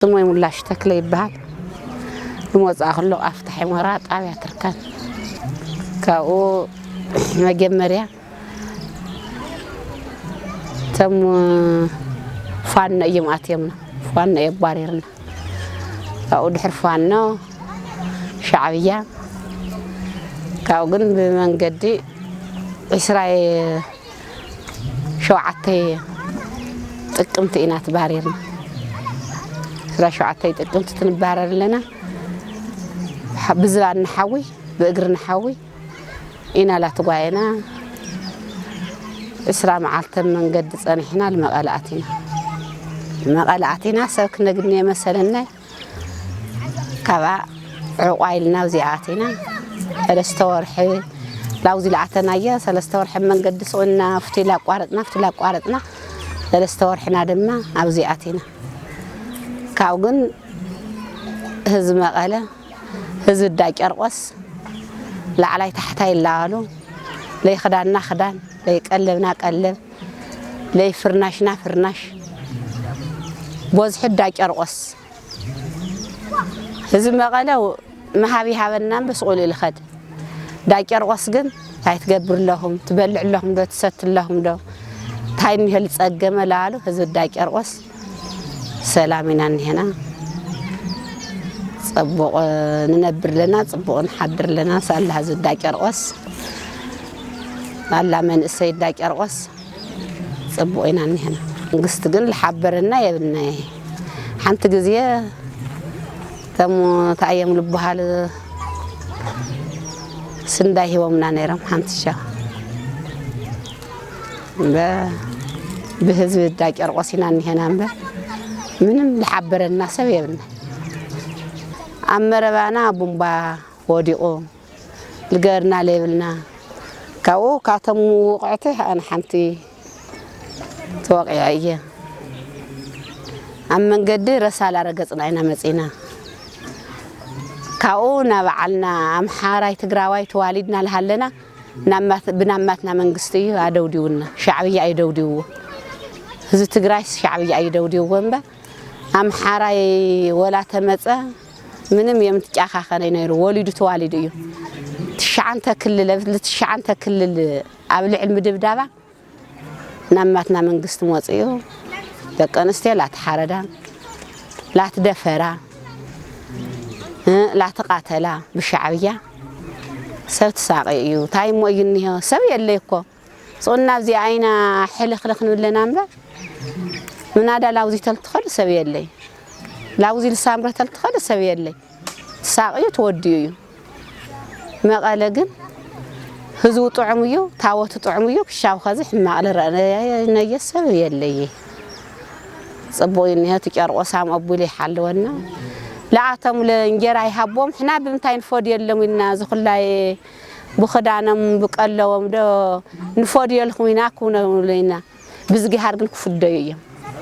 ስሞይ ሙላሽ ተክለ ይበሃል። ዝመፅኣ ከሎ ኣፍታ ሒሞራ ጣብያ ትርከብ። ካብኡ መጀመርያ እቶም ፋኖ እዮም ኣትዮምና፣ ፋኖ እዮም ኣባሪርና። ካብኡ ድሕሪ ፋኖ ሻዕብያ፣ ካብኡ ግን ብመንገዲ ዕስራ ሸውዓተ ጥቅምቲ ኢና ተባሪርና። ዕስራ ሸውዓተ ጥቅምቲ ትንባረር ኣለና። ብዝባን ንሓዊ፣ ብእግሪ ንሓዊ ኢና ላተጓየና። ዕስራ መዓልተ መንገዲ ጸኒሕና ንመቐለ ኣቲና። መቐለ ኣቲና ሰብ ክነግኒ የመሰለና። ካብኣ ዕቋ ኢልና ኣብዚኣ ኣቲና። ሰለስተ ወርሒ ላውዚ ለኣተናዮ። ሰለስተ ወርሒ መንገዲ ስቑና ፍቲላ ኣቋረጥና፣ ፍቲላ ኣቋረጥና። ሰለስተ ወርሕና ድማ ኣብዚኣ ኣቲና። ካብኡ ግን ህዝቢ መቐለ፣ ህዝቢ ዳ ጨርቆስ ላዕላይ ታሕታይ ይላሉ። ለይ ክዳንና ክዳን፣ ለይ ቀለብና ቀለብ፣ ለይ ፍርናሽና ፍርናሽ። በዝሒ ዳ ጨርቆስ ህዝቢ መቐለ ምሃብ ይሃበና እምበር ስቑሉ ኢሉ ኸድ። ዳ ጨርቆስ ግን እንታይ ትገብር ኣለኹም? ትበልዕ ኣለኹም ዶ? ትሰቲ ኣለኹም ዶ? እንታይ እኒሀ ዝጸገመ ላሉ ህዝቢ ዳ ጨርቆስ ሰላም ኢና እኒሀና። ጽቡቕ ንነብር ኣለና፣ ጽቡቕ ንሓድር ኣለና። ሳላ ህዝቢ ዳ ጨርቆስ፣ ሳላ መንእሰይ ዳ ጨርቆስ ጽቡቕ ኢና እኒሀና። መንግስቲ ግን ዝሓበረና የብልናይ። ሓንቲ ግዜ እቶም እንታይ እዮም ዝበሃሉ ስንዳይ ሂቦምና ነይሮም ሓንቲ ሻ። እምበ ብህዝቢ ዳ ጨርቆስ ኢና እኒሀና እምበ ምንም ዝሓበረና ሰብ የብልና። ኣብ መረባና ቡምባ ወዲቑ ልገርና ለይብልና። ካብኡ ካብቶም ውቕዕቲ ኣነ ሓንቲ ተወቒዐ እየ። ኣብ መንገዲ ረሳላ ረገጽና ኢና መጺና። ካብኡ ናብ በዓልና ኣምሓራይ ትግራዋይ ተዋሊድና ልሃለና ናማት-፣ ብናማትና መንግስቲ እዩ ኣደውዲውና። ሻዕብያ እዩ ደውዲውዎ። ህዝቢ ትግራይ ሻዕብያ እዩ ደውዲውዎ እምበር ኣምሓራይ ወላ ተመጸ ምንም የምትጫኻኸነ ነይሩ። ወሊዱ ተዋሊዱ እዩ። ትሽዓንተ ክልል፣ ኣብ ትሽዓንተ ክልል ኣብ ልዕል ምድብዳባ ናማትና መንግስቲ መጺኡ ደቂ ኣንስትዮ ላተሓረዳ፣ ላትደፈራ፣ እ፣ ላተቃተላ ብሻዕብያ ሰብ ተሳቒ እዩ። እንታይ እሞ እዩ እኒሆ? ሰብ የለይ እኮ። ስቑና ኣብዚ ኣይና ሕልኽልኽ ንብለና እምበር ምናዳ ላውዚ ተልትኸሉ ሰብ የለይ። ላውዚ ልሳምረ ተልትኸሉ ሰብ የለይ። ተሳቒዩ ተወዲኡ እዩ። መቐለ ግን ህዝቡ ጥዑም እዩ፣ ታቦቱ ጥዑም እዩ። ክሻብ ኸዚ ሕማቕ ልረአነየ ሰብ የለየ። ጽቡቕ እዩ እኒሀ፣ እቲ ጨርቆስ ኣም ኣቡሉ ይሓልወና። ለኣቶም ለእንጀራ ይሃቦም፣ ሕና ብምንታይ ንፈድየሎም ኢልና እዚ ኩላይ ብኽዳኖም ብቀለዎም ዶ ንፈድየልኩም ኢና ክብነብሉ ኢና። ብዝጊሃር ግን ክፍደዩ እዮም።